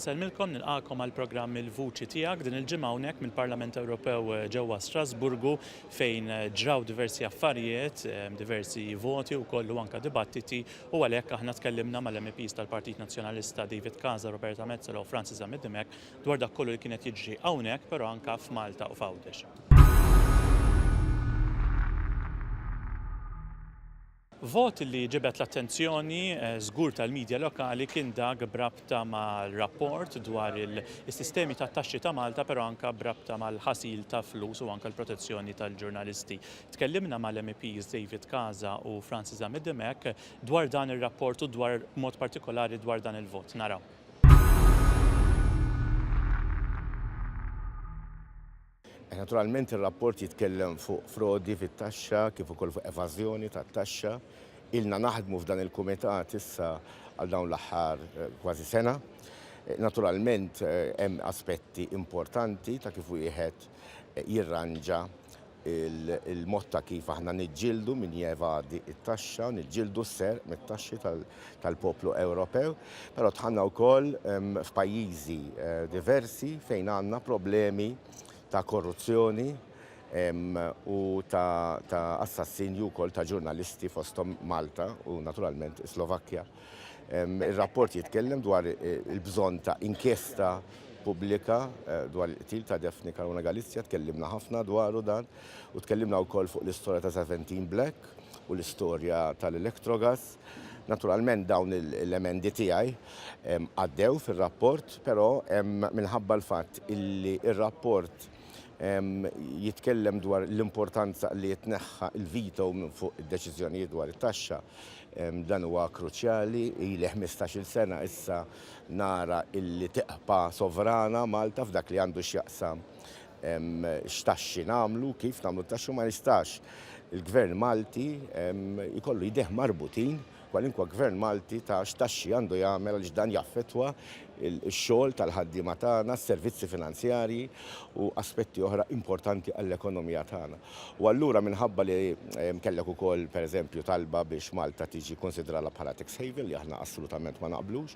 Insellmilkom nilqakom għal programm Il-Vuċi Tiegħek din il-ġimgħa hawnhekk mill-Parlament Ewropew eh, ġewwa Strasburgu fejn eh, ġraw diversi affarijiet, eh, diversi voti u kollu anka dibattiti u għalhekk aħna tkellimna mal-MEPs tal-Partit Nazzjonalista David Casa, Roberta Metsola u Francis Zammit Dimech dwar dak kollu li kienet jiġri hawnhekk però anka f'Malta u f'Għawdex. Vot li ġibed l-attenzjoni żgur tal-midja lokali kien dak b'rabta mal-rapport dwar is-sistemi tat-taxxi ta' Malta però anke b'rabta mal-ħasil ta' flus u anke l-protezzjoni tal-ġurnalisti. Tkellimna mal-MEPs David Casa u Francis Zammit Dimech dwar dan ir-rapport u dwar b'mod partikolari dwar dan il-vot. Naraw. Naturalment ir-rapport jitkellem fuq frodi fit-taxxa kif ukoll fuq evażjoni tat-taxxa. Ilna naħdmu f'dan il-kumitat issa għal dawn l-aħħar kważi sena. Naturalment hemm aspetti importanti ta' kif wieħed jirranġa il-mod ta' kif aħna niġġieldu min jevadi t-taxxa, niġġieldu s-serq mit-taxxi tal-poplu Ewropew, però dħalna wkoll f'pajjiżi diversi fejn għandna problemi ta' korruzzjoni u ta' assassinju wkoll ta' ġurnalisti fosthom Malta u naturalment is-Slovakkja. Ir-rapport jitkellem dwar il-bżonn ta' inkjesta pubblika dwar il-qtil ta' Daphne Caruana Galizia, tkellimna ħafna dwaru dan, u tkellimna wkoll fuq l-istorja ta' 17 Black u l-istorja tal-Electrogas. Naturalment dawn l-emendi tiegħi għaddew fir-rapport, però minħabba l-fatt illi r-rapport jitkellem dwar l-importanza li jitneħħa l-veto minn fuq id-deċiżjonijiet dwar it-taxxa, Dan huwa kruċjali, ili 15-il sena issa nara illi tiqpa' sovrana Malta f'dak li għandu x'jaqsam x'taxxi nagħmlu, kif nagħmlu t-taxxi u ma jistax il-Gvern Malti jkollu jdejh marbutin, kwalinkwa Gvern Malti ta' x'taxxi għandu jagħmel għaliex dan jaffettwa x-xogħol tal-ħaddiema tagħna, s-servizzi finanzjarji u aspetti oħra importanti għall-ekonomija tagħna. U allura minħabba li kellek ukoll pereżempju talba biex Malta tiġi konsidrala bħala tax haven li aħna assolutament ma naqblux,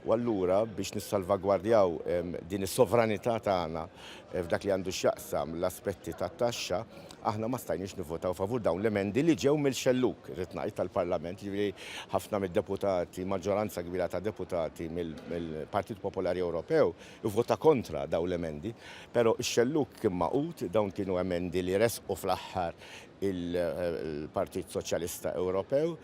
u allura biex nissalvagwardjaw din is-sovranità tagħna f'dak li għandu x'jaqsam l-aspetti tat-taxxa, aħna ma stajniex nivvotaw favur dawn l-emendi li ġew mill-xellug, irrid ngħid, tal-Parlament, jiġifieri ħafna mid-deputati, maġġoranza kbira ta' deputati mill-Partit Popolari Ewropew ivvota kontra dawn l-emendi, però x-xellug kien magħqud, dawn kienu emendi li ressqu fl-aħħar il-Partit Soċjalista Ewropew,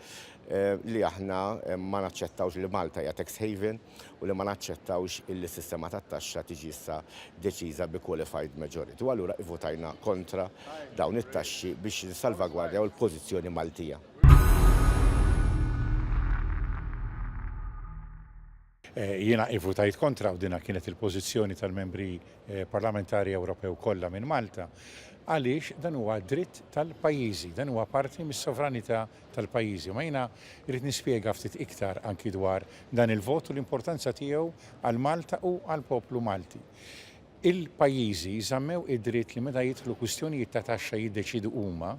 li aħna ma naċċettawx li Malta hija tax haven u li ma naċċettawx illi s-sistema tat-taxxa tiġi issa deċiża bi qualified majority. U allura ivvutajna kontra dawn it-taxxi biex nissalvagwardjaw il-pożizzjoni Maltija. Jiena ivvutajt kontra u dina kienet il-pożizzjoni tal-membri parlamentari Ewropew kollha minn Malta għaliex dan huwa dritt tal-pajjiżi, dan huwa parti mis-sovranità tal-pajjiżi. Ma jiena rrid nispjega ftit iktar anki dwar dan il-vot u l-importanza tiegħu għal Malta u għall-poplu Malti. Il-pajjiżi żammew id-dritt li meta jidħlu kwistjonijiet ta' taxxa jiddeċiedu huma,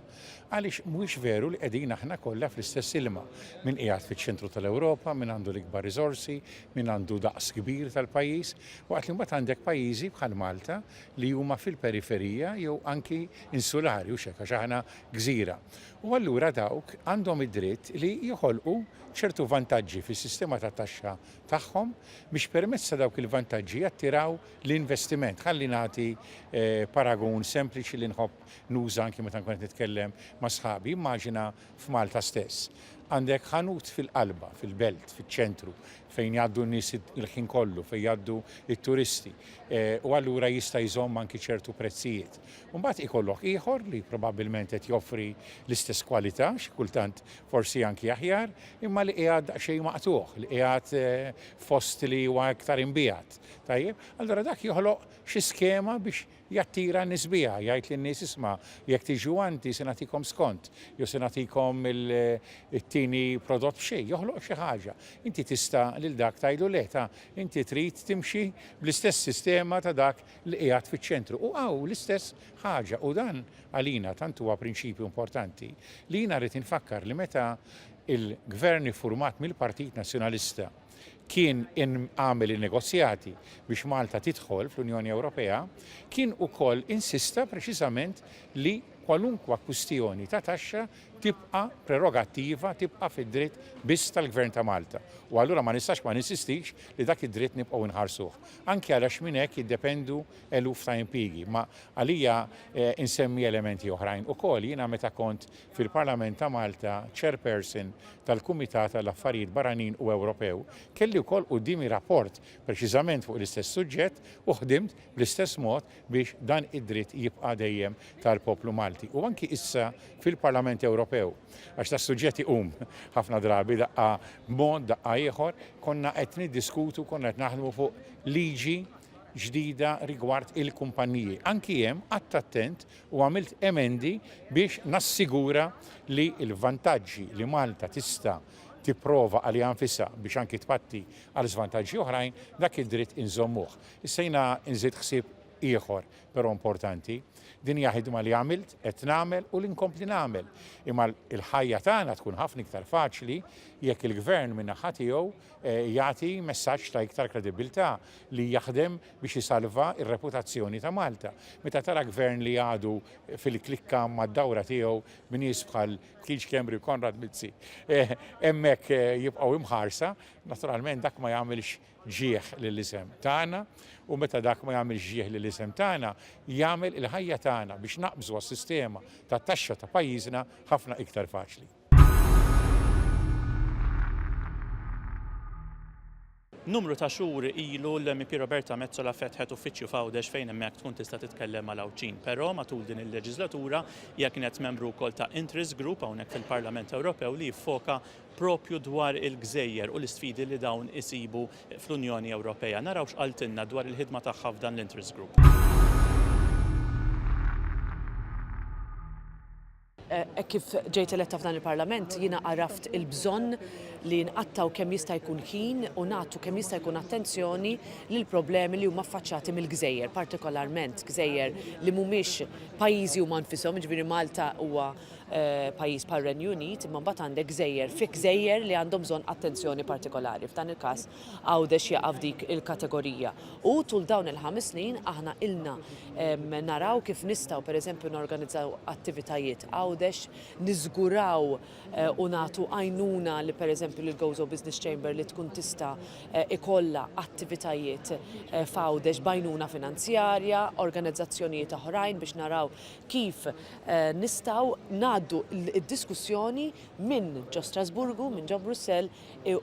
għaliex mhuwiex veru li qegħdin aħna kollha fl-istess ilma. Min qiegħed fiċ-ċentru tal-Ewropa, min għandu l-ikbar riżorsi, min għandu daqs kbir tal-pajjiż, waqt li mbagħad għandek pajjiżi bħal Malta li huma fil-periferija jew anki insulari, hux hekk, għax aħna gżira. U allura dawk għandhom id-dritt li joħolqu ċertu vantaġġi fis-sistema ta' taxxa tagħhom biex permezz ta' dawk il-vantaġġi jattiraw l-investiment. Ħalli nagħti paragun sempliċi li nħobb nuża anki meta nkun qed nitkellem ma' sħabi. Immaġina f'Malta stess. Għandek ħanut fil-qalba, fil-belt, fiċ-ċentru, fejn jgħaddu n-nies il-ħin kollu, fejn jgħaddu t-turisti, u allura jista' jżomm anki ċertu prezzijiet. U mbagħad ikollok ieħor li probabbilment qed joffri l-istess kwalità, xi kultant forsi anki aħjar, imma li qiegħed daqsxejn maqtugħ, li qiegħed f'post li huwa iktar imbiegħed. Tajjeb? Allura dak joħloq xi skema biex jattira n-nies biha, jgħid lin-nies isma' jekk tiġu għandi se nagħtikom skont, jew se nagħtikom it-tieni prodott b'xejn, joħloq xi ħaġa. Inti tista' lil dak tgħidlu le ta' inti trid timxi bl-istess sistema ta' dak li qiegħed fiċ-ċentru. U hawn l-istess ħaġa u dan għalina tant huwa prinċipju importanti li jiena rrid infakkar li meta l-Gvern iffurmat mill-Partit Nazzjonalista. kien għamel in-negozjati biex Malta tidħol fl-Unjoni Ewropea, kien ukoll insista preċiżament li kwalunkwa kwistjoni ta' taxxa tibqa' prerogattiva, tibqa' fid-dritt biss tal-Gvern ta' Malta. U allura ma nistax ma ninsistix li dak id-dritt nibqgħu nħarsuh. Anke għalax minn hekk jiddependu eluf ta' impjiegi. Ma għalija insemmi elementi oħrajn ukoll. Jiena meta kont fil-Parlament ta' Malta Chairperson tal-Kumitat għall-Affarijiet Barranin u Ewropew, kelli wkoll quddiemi rapport preċiżament fuq l-istess suġġett u ħdimt bl-istess mod biex dan id-dritt jibqa' dejjem tal-poplu Malti u anki issa fil-Parlament Ewropew, għax das-suġġett iqum ħafna drabi daqqa b'mod daqqa ieħor, konna qed niddiskutu, konna qed naħdmu fuq liġi ġdida rigward il-kumpanniji. Anki hemm qgħadt attent u għamilt emendi biex nassigura li l-vantaġġi li Malta tista' tipprova għaliha nfisha biex anki tpatti għal żvantaġġi oħrajn, dak id-dritt inżommuh. Issa jiena nżid ħsieb ieħor, però importanti. Din hija ħidma li għamilt, qed nagħmel u li nkompli nagħmel. Imma l-ħajja tagħna tkun ħafna iktar faċli jekk il-Gvern min-naħa tiegħu jagħti messaġġ ta' iktar kredibbiltà li jaħdem biex isalva r-reputazzjoni ta' Malta. Meta tara Gvern li għadu fil-klikka mad-dawra tiegħu b'nies bħal Keith Schembri u Konrad Mizzi hemmhekk jibqgħu imħarsa, naturalment dak ma jagħmilx ġieħ lill-isem tagħna u meta dak ma jagħmilx ġieħ lill-isem tagħna, jagħmel il-ħajja tagħna biex naqbżu għas-sistema tat-taxxa ta' pajjiżna ħafna iktar faċli. Numru ta' xhur ilu l-MEP Roberta Metsola fetħet uffiċċju f'Għawdex fejn hemmhekk tkun tista' titkellem mal-Għawdxin. Però matul din il-leġislatura hija kienet membru wkoll ta' interest group hawnhekk fil-Parlament Ewropew li jiffoka propju dwar il-gżejjer u l-isfidi li dawn isibu fl-Unjoni Ewropea. Naraw x'qaltilna dwar il-ħidma tagħha f'dan l-interest group. Hekk kif ġejt eletta f'dan il-Parlament, jiena għaraft il-bżonn li nqattgħu kemm jista' jkun ħin u nagħtu kemm jista' jkun attenzjoni lill-problemi li huma affaċċjati mill-gżejjer, partikolarment gżejjer li mhumiex pajjiżi huma nfishom, jiġifieri Malta huwa pajjiż bħar-Renju Unit, imma mbagħad għandek gżejjer fi gżejjer li għandhom bżonn attenzjoni partikolari. F'dan il-każ Għawdex jaqa' f'dik il-kategorija. U tul dawn il-ħames snin aħna ilna naraw kif nistgħu pereżempju norganizzaw attivitajiet Għawdex, niżguraw u nagħtu għajnuna li pereżempju lil Gozo Business Chamber li tkun tista' ikollha attivitajiet f'Għawdex b'għajnuna finanzjarja, organizzazzjonijiet oħrajn biex naraw kif nistgħu ngħaddu d-diskussjoni minn ġo Strasburgu, minn ġo Brussell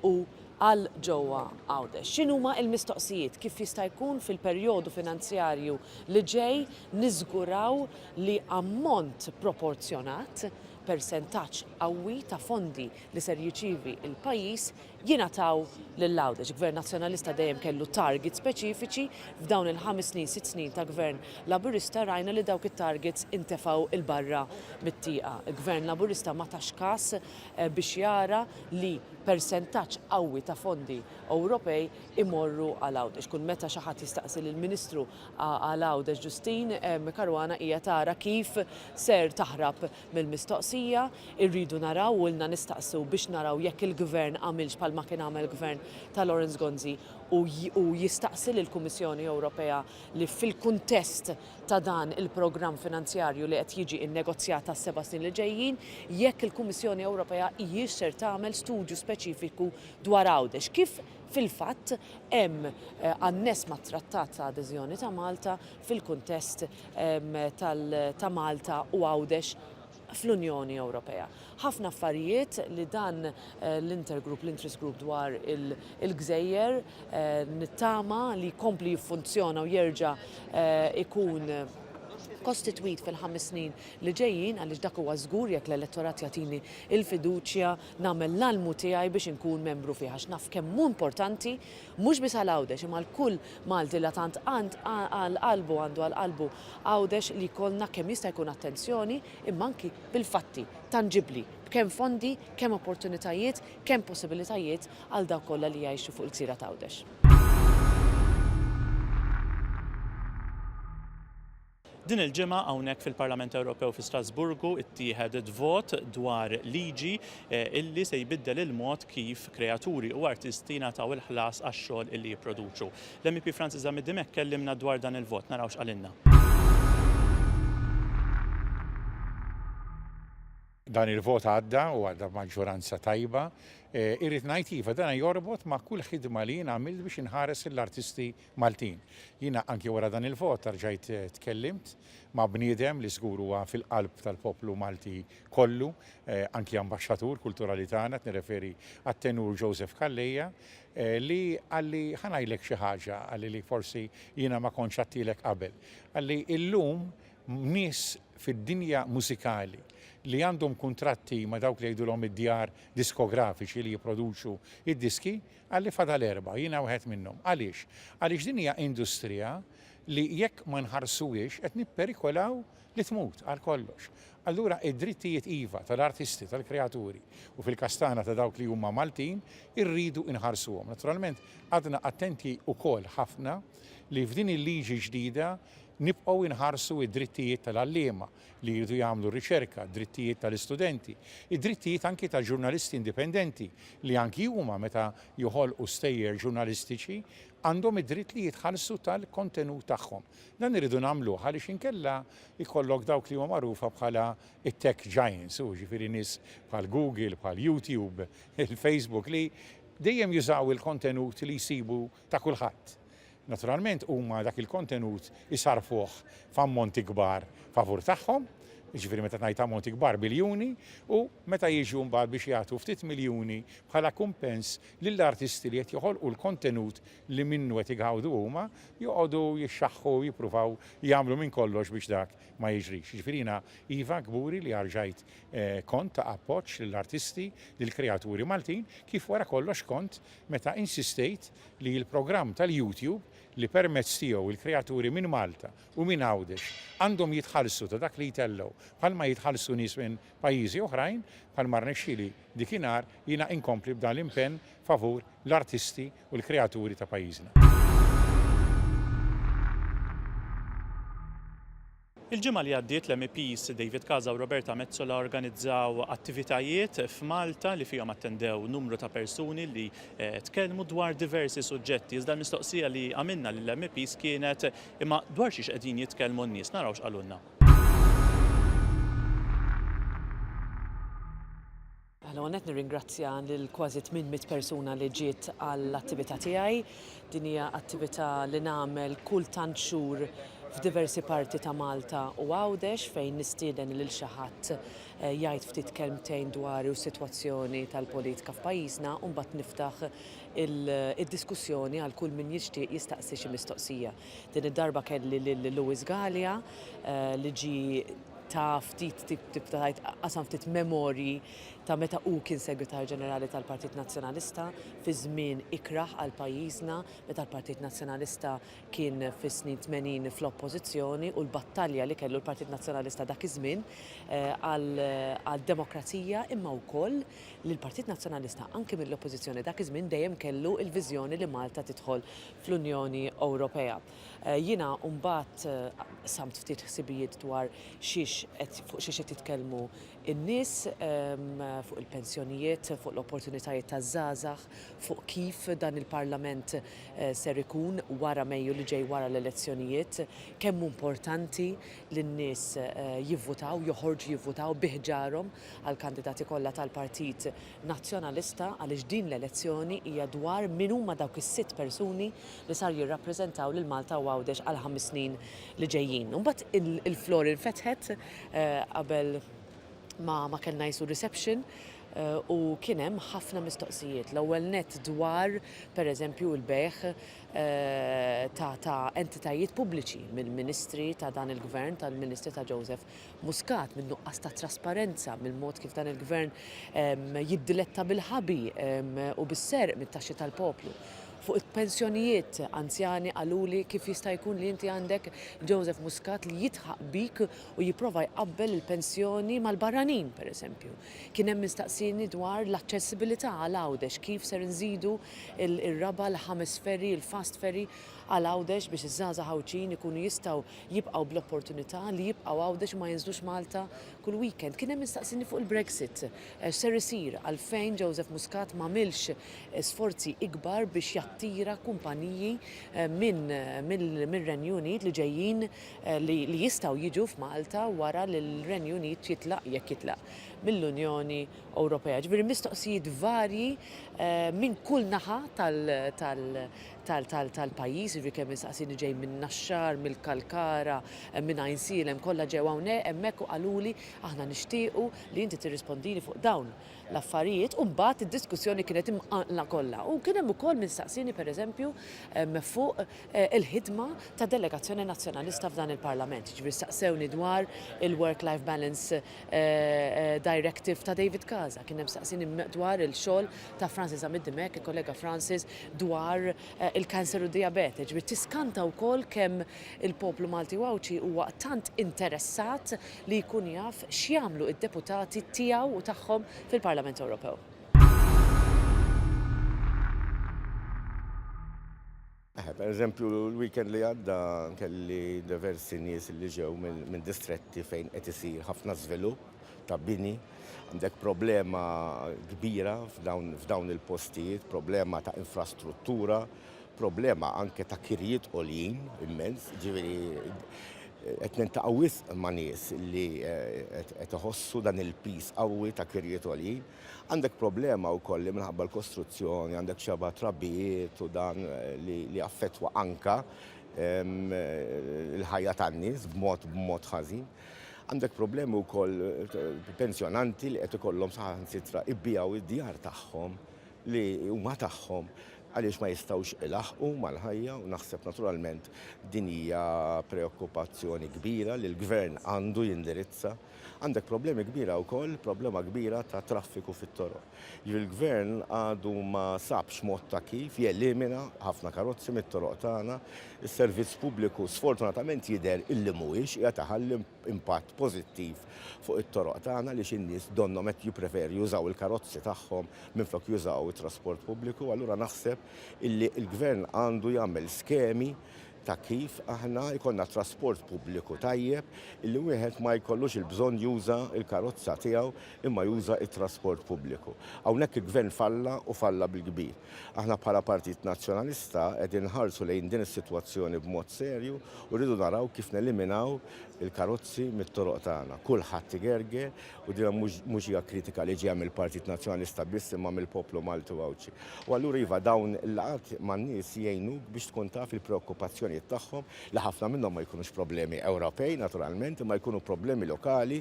u għal ġewwa Għawdex. X'inhuma l-mistoqsijiet? Kif jista' jkun fil-perjodu finanzjarju li ġej niżguraw li ammont proporzjonat, persentaġġ qawwi ta' fondi li ser jirċievi l-pajjiż jingħataw lil Għawdex. Gvern Nazzjonalista dejjem kellu targets speċifiċi, f'dawn il-ħames snin, sitt snin ta' Gvern Laburista rajna li dawk it-targets intefgħu 'l barra mit-tieqa. Gvern Laburista ma tax kas biex jara li persentaġġ qawwi ta' fondi Ewropej imorru għal Għawdex. Kull meta xi ħadd jistaqsi lill-Ministru għal Għawdex Justyne Caruana hija tara kif ser taħrab mill-mistoqsija, irridu naraw u ilna nistaqsu biex naraw jekk il-Gvern għamilx bħalma kien għamel Gvern ta' Lawrence Gonzi u jistaqsi lill-Kummissjoni Ewropea li fil-kuntest ta' dan il-programm finanzjarju li qed jiġi nnegozjat għas-seba' snin li ġejjin, jekk il-Kummissjoni Ewropea hijiex ser tagħmel studju speċifiku dwar Għawdex, kif fil-fatt hemm anness mat-Trattat ta' Adeżjoni ta' Malta fil-kuntest ta' Malta u Għawdex fl-Unjoni Ewropea. Ħafna affarijiet li dan l-intergroup, l-interest group dwar il-gżejjer nittama li jkompli jiffunzjona u jerġa' jkun kostitwit fil-ħames snin li ġejjin għaliex dak huwa żgur jekk l-elettorat jagħtini l-fiduċja nagħmel l-almu tiegħi biex inkun membru fih għax naf kemm hu importanti mhux biss għal Għawdex imma għal kull Malti la tant għand għal qalbu għandu għal qalbu Għawdex li jkollna kemm jista' jkun attenzjoni imma anki bil-fatti tanġibbli b'kemm fondi, kemm opportunitajiet, kemm possibilitajiet għal dawk kollha li jgħixu fuq il-gżira t'Għawdex. Din il-ġimgħa hawnhekk fil-Parlament Ewropew fi Strasburgu ttieħedet vot dwar liġi illi se jbiddel il-mod kif kreaturi u artisti jingħataw il-ħlas għax-xogħol illi jipproduċu. L-MEP Francis Zammit Dimech kellimna dwar dan il-vot, naraw x'qalilna. Dan il-vot għadda u għadda b'maġġoranza tajba. Irrid ngħid iva, dana jorbot ma' kull ħidma li jien għamilt biex inħares lill-artisti Maltin. Jiena anki wara dan il-vot rġajt tkellimt ma' bniedem li żgur huwa fil-qalb tal-poplu Malti kollu, anki ambaxxatur kulturali tagħna, qed nirreferi għat-tenur Joseph Calleja, li qalli ħa ngħidlek xi ħaġa, qalli li forsi jiena ma kontx għadtilek qabel. Qalli illum nies fid-dinja mużikali li għandhom kuntratti ma' dawk li jgħidulhom id-djar diskografiċi li jipproduċu d-diski, qalli fadal erbgħa, jiena wieħed minnhom. Għaliex? Għaliex din hija industrija li jekk ma nħarsuhiex qed nipperikolaw li tmut għal kollox. Allura id-drittijiet iva tal-artisti, tal-kreaturi u fil-każ tagħna ta' dawk li huma Maltin irridu nħarsuhom. Naturalment qgħadna attenti wkoll ħafna li f'din il-liġi ġdida nibqgħu nħarsu d-drittijiet tal-għalliema li jridu jagħmlu r-riċerka, d-drittijiet tal-istudenti, id-drittijiet anki ta' ġurnalisti indipendenti li anki huma meta joħolqu stejjer ġurnalistiċi għandhom id-dritt li jitħallsu tal-kontenut tagħhom. Dan irridu nagħmluh għaliex inkella jkollok dawk li huma magħrufa bħala t-tech giants, u jiġifieri nies bħal Google, bħal YouTube, il-Facebook li dejjem jużaw il-kontenut li jsibu ta' kulħadd. Naturalment huma dak il-kontenut isarrfuh f'ammonti kbar favur tagħhom, jiġifieri meta ngħid ammonti kbar biljuni, u meta jiġu mbagħad biex jagħtu ftit miljuni bħala kumpens lill-artisti li qed joħolqu l-kontenut li minnu qed igawdu huma, joqogħdu jixxaħħu u jippruvaw jagħmlu minn kollox biex dak ma jiġrix. Jiġifieri jiena iva kburi li rġajt kont ta' appoġġ lill-artisti, lill-kreaturi Maltin, kif wara kollox kont meta insistejt li l-programm tal-YouTube li permezz tiegħu l-kreaturi minn Malta u minn Għawdex għandhom jitħallsu ta' dak li jtellgħu bħalma jitħallsu nies minn pajjiżi oħrajn, bħalma rnexxieli dikinhar jiena inkompli b'dan l-impenn favur l-artisti u l-kreaturi ta' pajjiżna. Il-ġimgħa li għaddiet l-MEPs David Casa u Roberta Metsola organizzaw attivitajiet f'Malta li fihom attendew numru ta' persuni li tkellmu dwar diversi suġġetti. Iżda l-mistoqsija li għamilna lill-MEPs kienet imma dwar xiex qegħdin jitkellmu n-nies? Naraw x'qalulna. L-ewwel nett nirringrazzja lil kważi 800 persuna li ġiet għall-attività tiegħi. Din hija attività li nagħmel kull tant xhur f'diversi parti ta' Malta u Għawdex fejn nistieden lil xi ħadd eh, jgħid ftit kelmtejn dwar u s-sitwazzjoni tal-politika f'pajjiżna u mbagħad niftaħ id-diskussjoni għal kull min jixtieq jistaqsi xi mistoqsija. Din id-darba kelli lil Louis Galea eh, li ġie ta ftit tip ta' tgħid qasam ftit memorji ta' meta hu kien Segretarju Ġenerali tal-Partit Nazzjonalista fi żmien ikrah għal pajjiżna, meta l-Partit Nazzjonalista kien fis-snin 80 fl-Oppożizzjoni u l-battalja li kellu l-Partit Nazzjonalista dak iż-żmien għad-demokrazija imma wkoll li l-Partit Nazzjonalista anki mill-Oppożizzjoni dak iż-żmien dejjem kellu l-viżjoni li Malta tidħol fl-Unjoni Ewropea. Jiena mbagħad qsamt ftit ħsibijiet dwar xiex qed fuq xiex qed jitkellmu n-nies, fuq il-pensjonijiet, fuq l-opportunitajiet taż-żgħażagħ, fuq kif dan il-Parlament ser ikun wara Mejju li ġej wara l-elezzjonijiet, kemm hu importanti li n-nies jivvutaw, joħorġu jivvutaw bi ħġarhom għall-kandidati kollha tal-Partit Nazzjonalista għaliex din l-elezzjoni hija dwar min huma dawk is-sitt persuni li sar jirrappreżentaw lil Malta u Għawdex għall-ħames snin li ġejjin. U mbagħad il-floor infetħet qabel ma ma kellna jisu reception u kien hemm ħafna mistoqsijiet. L-ewwel nett dwar pereżempju l-bejgħ ta' ta' entitajiet pubbliċi mill-ministri ta' dan il-gvern, tal-ministri ta' Joseph Muscat, min-nuqqas ta' trasparenza, mill-mod kif dan il-Gvern jiddiletta bil-ħabi u bis-serq mit-taxxi tal-poplu. Fuq il-pensjonijiet, anzjani qaluli kif jista' jkun li inti għandek Joseph Muscat li jidħaq bik u jipprova jqabbel il-pensjoni mal-barranin, per eżempju. Kien hemm min staqsieni dwar l-aċċessibilità għal Għawdex, kif ser inżidu r-raba', l-ħames ferry, il-fast ferry. għal Għawdex biex iż-żgħażagħ Għawdxin ikunu jistgħu jibqgħu bl-opportunità li jibqgħu Għawdex u ma jinżlux Malta kull weekend. Kien hemm min staqsini fuq il-Brexit, x'ser isir, għalfejn Joseph Muscat m'għamilx sforzi ikbar biex jattira kumpaniji minn mir-Renju Unit li ġejjin li jistgħu jiġu f'Malta wara li l-Renju Unit jitlaq, jekk jitlaq, mill-Unjoni Ewropea. Ġifieri mistoqsijiet varji minn kull naħa tal-pajjiż, jiġifieri kemm mistaqsini ġej minn Naxxar, mill-Kalkara, minn Għajnsielem, kollha ġew hawnhekk hemmhekk u qaluli aħna nixtiequ li inti tirrispondili fuq dawn l-affarijiet u mbagħad id-diskussjoni kienet imqanqla kollha. U kien hemm ukoll min staqsieni pereżempju fuq il-ħidma ta' delegazzjoni Nazzjonalista f'dan il-Parlament. Jiġifieri staqsewni dwar il-work-life balance Directive ta' David Casa. Kien hemm staqsini dwar il-xogħol ta' Francis Zammit Dimech, il-kollega Francis, dwar il-kanser u d-dijabete. Ġifieri tiskanta wkoll kemm il-poplu Malti u Għawdxi huwa tant interessat li jkun jaf x'jagħmlu d-deputati tiegħu u tagħhom fil-Parlament Ewropew. Eħe, per eżempju, l-weekend li għadda kelli diversi nies li ġew minn distretti fejn qed isir ħafna żvilupp ta' bini. Għandek problema kbira f'dawn il-postijiet, problema ta' infrastruttura, problema anke ta' kirjiet għoljin immens, ġifieri qed niltaqgħu wisq ma' nies li qed iħossu dan il-piż qawwi ta' kirjiet għoljin. Għandek problema wkoll li minħabba l-kostruzzjoni għandek xeba trabijiet u dan li affettwa anka l-ħajja tan-nies b'mod b'mod ħażin. Għandek problemi wkoll pensjonanti li qed ikollhom saħansitra ibbiegħu id-djar tagħhom li huma tagħhom għaliex ma jistgħux ilaħħqu mal-ħajja u naħseb naturalment din hija preokkupazzjoni kbira li l-gvern għandu jindirizza. Għandek problemi kbira wkoll, problema kbira ta' traffiku fit-toroq. Jiġifieri l-Gvern għadu ma sabx mod ta' kif jelimina ħafna karozzi mit-toroq tagħna. Is-servizz pubbliku sfortunatament jidher illi mhuwiex qiegħed iħalli impatt pożittiv fuq it-toroq tagħna għaliex in-nies donnhom qed jippreferu jużaw il-karozzi tagħhom minflok jużaw it-trasport pubbliku. Allura naħseb illi l-Gvern għandu jagħmel skemi ta' kif aħna jkollna trasport pubbliku tajjeb illi wieħed ma jkollux il-bżonn juża l-karozza tiegħu imma juża t-trasport pubbliku. Hawnhekk il-Gvern falla u falla bil-kbir. Aħna bħala Partit Nazzjonalista qegħdin nħarsu lejn din is-sitwazzjoni b'mod serju u rridu naraw kif neliminaw il-karozzi mit-toroq tagħna. Kulħadd igerger u din mhux hija kritika li ġejja mill-Partit Nazzjonalista biss imma mill-poplu Malti u Għawdxi. U allura iva dawn il-laqgħat man-nies jgħinuk biex tkun taf il-preokkupazzjonijiet tagħhom li ħafna minnhom ma jkunux problemi Ewropej naturalment imma jkunu problemi lokali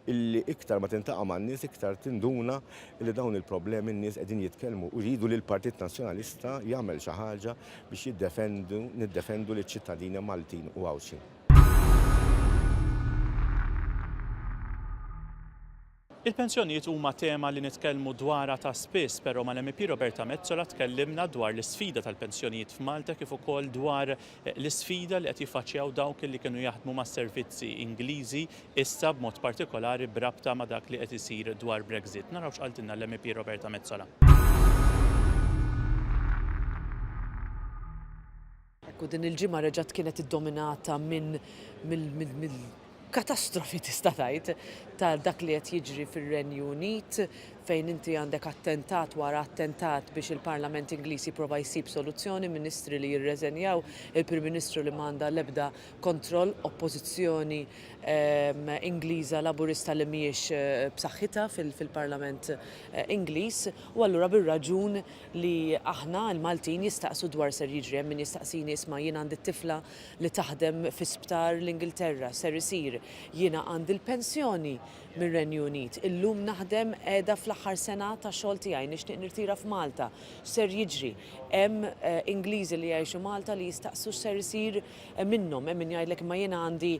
illi iktar ma tintaqa' man-nies iktar tinduna illi dawn il-problemi n-nies qegħdin jitkellmu u jridu li l-Partit Nazzjonalista jagħmel xi ħaġa biex jiddefendu niddefendu liċ-ċittadini Maltin u Għawdxin. Il-pensjonijiet huma tema li nitkellmu dwarha ta' spiss, però mal-MEP Roberta Metsola tkellimna dwar l-isfida tal-pensjonijiet f'Malta kif ukoll dwar l-isfida li qed jiffaċċjaw dawk li kienu jaħdmu mas-servizzi Ingliżi issa b'mod partikolari b'rabta ma' dak li qed isir dwar Brexit. Naraw x'qaltilna l-MEP Roberta Metsola. Ekku din il-ġimgħa reġgħet kienet iddominata minn mill-katastrofi tista' tgħid ta' dak li qed jiġri fir-Renju Unit fejn inti għandek attentat wara attentat biex il-Parlament Ingliż jipprova jsib soluzzjoni, ministri li jirreżenjaw, il-Prim Ministru li m'għandha l-ebda kontroll, oppożizzjoni Ingliża Laburista li mhijiex b'saħħitha fil-Parlament Ingliż u allura bir-raġun li aħna l-Maltin jistaqsu dwar ser jiġri. Hemm min jistaqsini isma' jien għandi t-tifla li taħdem fi sptar l-Ingilterra, ser isir? Jiena għandi l-pensjoni mir-Renju Unit, illum naħdem qiegħda fl-aħħar sena tax-xogħol tiegħi, nixtieq nirtira f'Malta, x'ser jiġri? Hemm Ingliżi li jgħixu Malta li jistaqsu x'ser isir minnhom. Hemm min jgħidlek imma jiena għandi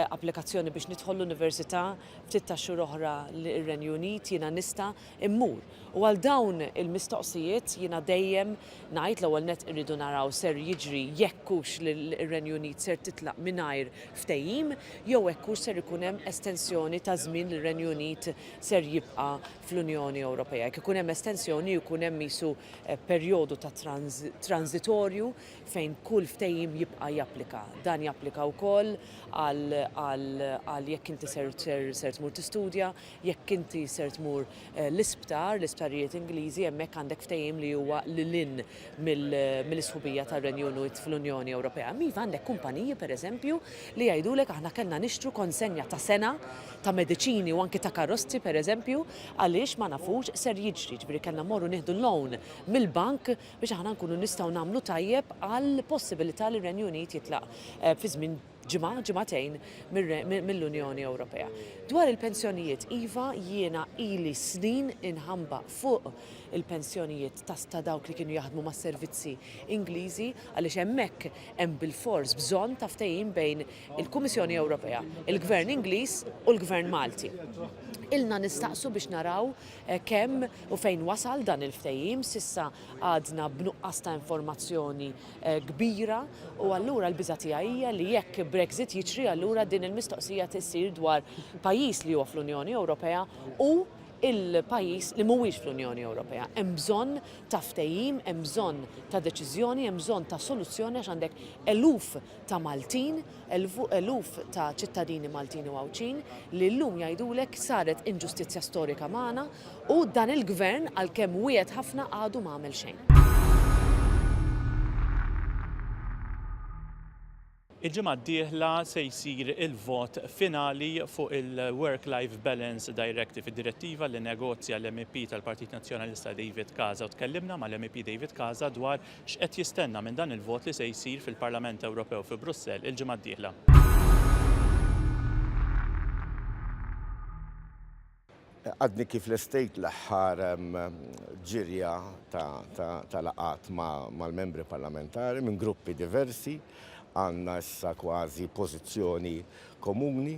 applikazzjoni biex nidħol l-università ftit tax-xhur oħra r-Renju Unit, jiena nista' immur. U għal dawn il-mistoqsijiet jiena dejjem ngħid l-ewwel nett irridu naraw ser jiġri jekk hux li r-Renju Unit ser titlaq mingħajr ftehim jew hekk hux ser ikun hemm estensjoni ta' żmien li r-Renju Unit ser jibqa' fl-Unjoni. mill-Unjoni Ewropea. Jekk ikun hemm estensjoni jkun hemm qisu perjodu ta' transitorju fejn kull ftehim jibqa' japplika. Dan japplika wkoll għal jekk inti ser ser tmur tistudja, jekk inti ser tmur l-isptar, l-isptarijiet Ingliżi hemmhekk għandek ftehim li huwa lil hinn mill-isħubija tar-Renju Unit fl-Unjoni Ewropea. Iva għandek kumpaniji pereżempju li jgħidulek aħna kellna nixtru konsenja ta' sena ta' mediċini u anki ta' karozzi pereżempju għaliex ma nafux x'ser jiġri, ġifieri kellna mmorru nieħdu loan mill-bank biex aħna nkunu nistgħu nagħmlu tajjeb għall-possibilità li r-Renju Unit jitlaq fi żmien ġimgħa, ġimagħtejn mill-Unjoni Ewropea. Dwar il-pensjonijiet, iva jiena ili snin inħambaq fuq il-pensjonijiet ta' dawk li kienu jaħdmu mas-servizzi Ingliżi għaliex hemmhekk hemm bilfors bżonn ta' ftehim bejn il-Kummissjoni Ewropea, il-Gvern Ingliż u l-Gvern Malti. Ilna nistaqsu biex naraw kemm u fejn wasal dan il-ftehim, s'issa għadna b'nuqqas ta' informazzjoni kbira u allura l-biża' tiegħi hija li jekk Brexit jiġri allura din il-mistoqsija issir dwar pajjiż li huwa fl-Unjoni Ewropea u il-pajjiż li mhuwiex fl-Unjoni Ewropea. Hemm bżonn ta' ftehim, hemm bżonn ta' deċiżjoni, hemm bżonn ta' soluzzjoni għax għandek eluf ta' Maltin, eluf ta' ċittadini Maltin u Għawdxin li llum jgħidulek saret inġustizzja storika magħna u dan il-Gvern għalkemm wiegħed ħafna għadu ma għamel xejn. Il-ġimgħa d-dieħla se jsir il-vot finali fuq il-Work Life Balance Directive, id-direttiva li nnegozja l-MEP tal-Partit Nazzjonalista David Casa u tkellimna mal-MEP David Casa dwar x'qed jistenna minn dan il-vot li se jsir fil-Parlament Ewropew fi Brussell il-ġimgħa d-dieħla. Għadni kif lestejt l-aħħar ġirja ta' laqgħat mal-membri parlamentari minn gruppi diversi. Għandna issa kważi pożizzjoni komuni.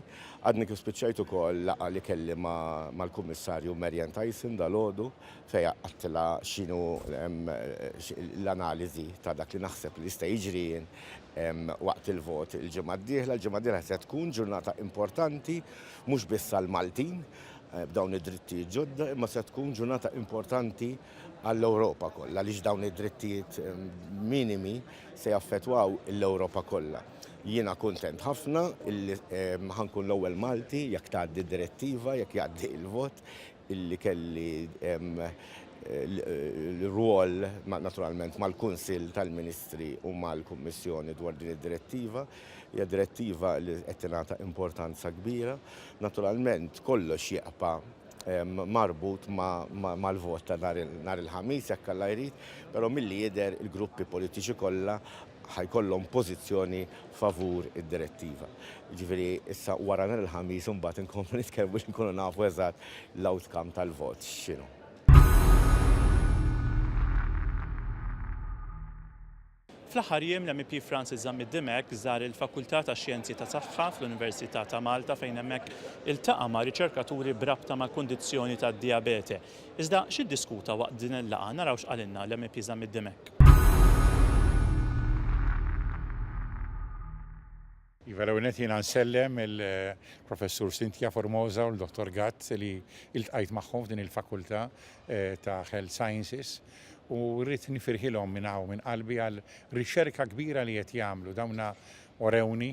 Għadni kif spiċċajt ukoll laqgħa li kelli mal-Kummissarju Marianne Thyssen dalgħodu fejn għedtilha x'inhu l-analiżi ta' dak li naħseb li jista' jiġri jien waqt il-vot il-ġimgħa d-dieħla. Il-ġimgħa d-dieħla se tkun ġurnata importanti mhux biss għall-Maltin b'dawn id-drittijiet ġodda, imma se tkun ġurnata importanti għall-Ewropa kollha għaliex dawn id-drittijiet minimi se jaffettwaw l-Ewropa kollha. Jiena kuntent ħafna illi ħa nkun l-ewwel Malti jekk tgħaddi d-direttiva, jekk jgħaddi l-vot, illi kelli l-rwol naturalment mal-Kunsill tal-Ministri u mal-Kummissjoni dwar din id-direttiva. Hija direttiva li qed tingħata importanza kbira. Naturalment kollox jibqa' marbut mal-vot ta' nhar il-Ħamis jekk Alla jrid, però milli jidher il-gruppi politiċi kollha ħa jkollhom pożizzjoni favur id-direttiva. Jiġifieri issa wara nhar il-Ħamis imbagħad inkomplu nitkellmu biex inkunu nafu eżatt l-outcome tal-vot x'inhu. Fl-aħħar jiem l-MEP Francis Zammit Dimech żar il-Fakultà tax-Xjenzi ta' Saħħa fl-Università ta' Malta fejn hemmhekk iltaqa' ma' riċerkaturi b'rabta mal-kundizzjoni tad-dijabete. Iżda x'iddiskuta waqt din il-laqgħa naraw x'qalilna l-MEP Zammit Dimech. Iva, l-ewwel nett jiena nsellem il-Professur Cynthia Formosa u l-Dottor Gatt li iltqajt magħhom f'din il-Fakultà ta' Health Sciences u rrid nifirħilhom minn hawn minn qalbi għal riċerka kbira li qed jagħmlu. Dawna orewni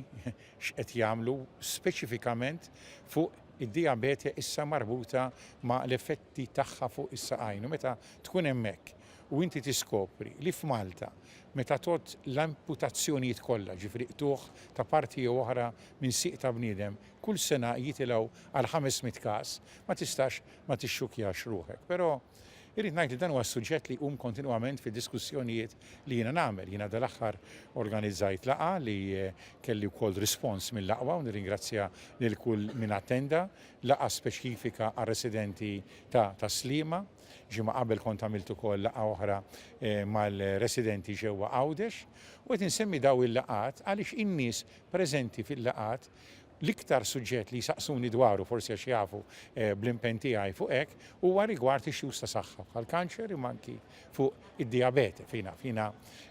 x'qed jagħmlu speċifikament fuq id-dijabete issa marbuta ma' l-effetti tagħha fuq is-saqajn. U meta tkun hemmhekk u inti tiskopri li f'Malta meta tgħodd l-amputazzjonijiet kollha, ġifieri qtugħ ta' parti jew oħra minn sieq ta' bniedem, kull sena jitilgħu għal 500 każ, ma tistax ma tixxukkjax ruħek. Però irrid ngħid li dan huwa suġġett li jqum kontinwament fid-diskussjonijiet li jiena nagħmel. Jiena dal-aħħar organizzajt laqgħa li kelli wkoll rispons mill-aqwa u nirringrazzja lil kull min attenda, laqgħa speċifika għar-residenti ta' Tas-Sliema. Ġimgħa qabel kont għamilt ukoll laqgħa oħra mal-residenti ġewwa Għawdex u qed insemmi dawn il-laqgħat għaliex in-nies preżenti fil-laqgħat l-iktar suġġett li jsaqsuni dwaru, forsi għax jafu bl-impenn tiegħi fuq hekk, huwa rigward issues ta' saħħa bħall-kanċer imma anki fuq id-dijabete. Fejn naf jiena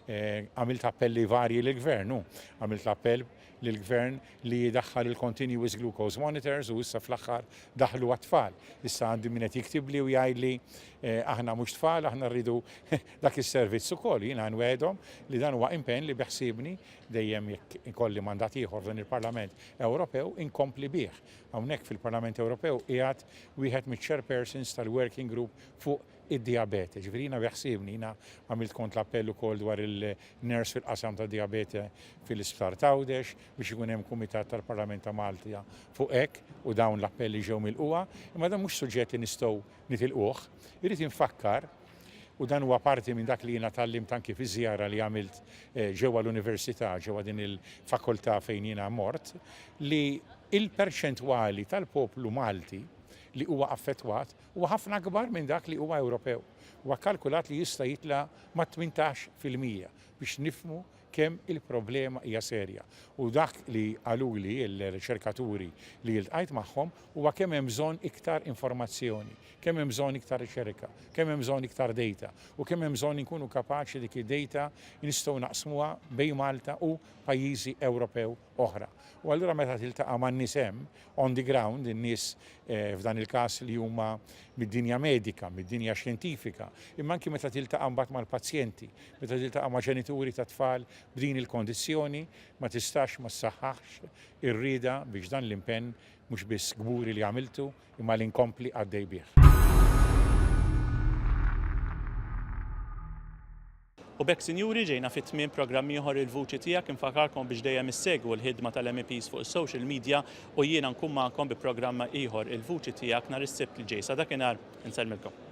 għamilt appelli varji lill-Gvern u għamilt l-appell. lill-Gvern li jdaħħal il-continuous glucose monitors u issa fl-aħħar daħlu għat-tfal. Issa għandi min qed jiktibli u jgħidli aħna mhux tfal, aħna rridu dak is-servizz ukoll. Jiena nwegħedhom li dan huwa impenn li beħsiebni dejjem jekk ikolli mandat ieħor f'dan il-Parlament Ewropew inkompli bih. Hawnhekk fil-Parlament Ewropew qiegħed wieħed miċ-chairpersons tal-working group fuq id-dijabete. Ġifieri jiena beħsiebni, jiena għamilt kont l-appell ukoll dwar il-nurse fil-qasam tad-dijabete fil-Isptar t'Għawdex biex ikun hemm kumitat tal-Parlament ta' Malta fuq hekk u dawn l-appelli ġew milqugħa. Imma dan mhux suġġett li nistgħu nitilquh. Irrid infakkar, u dan huwa parti minn dak li jiena tgħallimt anki fiż-żjara li għamilt ġewwa l-Università, ġewwa din il-fakoltà fejn jiena mort, li l-perċentwali tal-poplu Malti li huwa affettwat huwa ħafna akbar minn dak li huwa Ewropew. Huwa kkalkulat li jista' jitla' mat-18% biex nifhmu kemm il-problema hija serja. U dak li qaluli l-riċerkaturi li iltqajt magħhom huwa kemm hemm bżonn iktar informazzjoni, kemm hemm bżonn iktar riċerka, kemm hemm bżonn iktar data u kemm hemm bżonn inkunu kapaċi dik id-data nistgħu naqsmuha bejn Malta u pajjiżi Ewropew oħra. U allura meta tiltaqa' man-nies hemm, on the ground, in-nies f'dan il-każ li huma mid-dinja medika, mid-dinja xjentifika, imma anki meta tiltaqa' mbagħad mal-pazjenti, meta tiltaqa' ma' ġenituri ta' tfal b'din il-kondizzjoni, ma tistax ma ssaħħaħx ir-rieda biex dan l-impenn mhux biss kburi li għamiltu, imma li nkompli għaddej bih. U b'hekk sinjuri ġejna fi tmiem programm ieħor Il-Vuċi Tiegħek. Infakarkom biex dejjem issegwu l-ħidma tal-MEPs fuq is-social media u jiena nkun magħkom bi programm ieħor Il-Vuċi Tiegħek nhar is-Sibt li ġej. Sa dakinhar insellmilkom.